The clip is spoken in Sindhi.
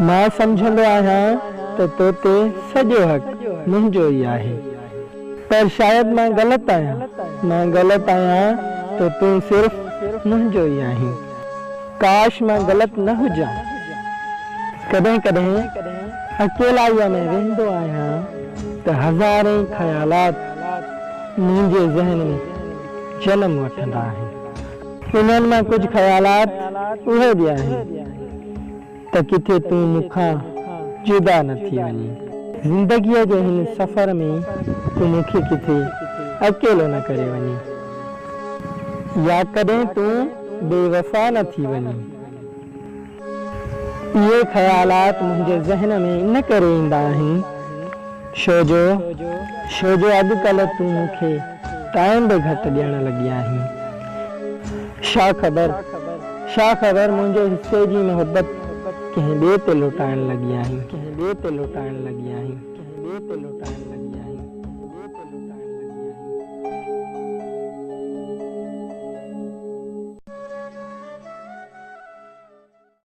مان سمجهندو آهيان ته تو تي سڄو حق منهنجو ئي آهي. پر شايد مان غلط آهيان. مان غلط آهيان ته تون صرف منهنجو ئي آهين. ڪاش مان غلط نه هجان. ڪڏهن ڪڏهن اڪيلائيء ۾ ويهندو آهيان ته هزارين خيالات منهنجي ذهن ۾ جنم وٺندا آهن. انهن مان ڪجهه خيالات اهي به آهن ته ڪٿي تون مون کان جدا نه ٿي وڃين. زندگيء جي هن سفر ۾ تون مون کي ڪٿي اڪيلو نه ڪري وڃين. يا ڪڏهن تون بي وفا نه ٿي وڃين. اهي خيالات منهنجي ذهن ۾ ان ڪري ايندا آهن ڇو جو ڇو جو اڄڪلهه تون مون کي ٽائيم به گهٽ ڏيڻ لڳي آهين. ڇا خبر ڇا خبر منهنجي حصي جي محبت ڪنهن ٻئي تي لٽائڻ لڳي آهين. ڪنهن ٻئي تي لٽائڻ لڳي آهين. ڪنهن ٻئي تي لٽائڻ لڳي.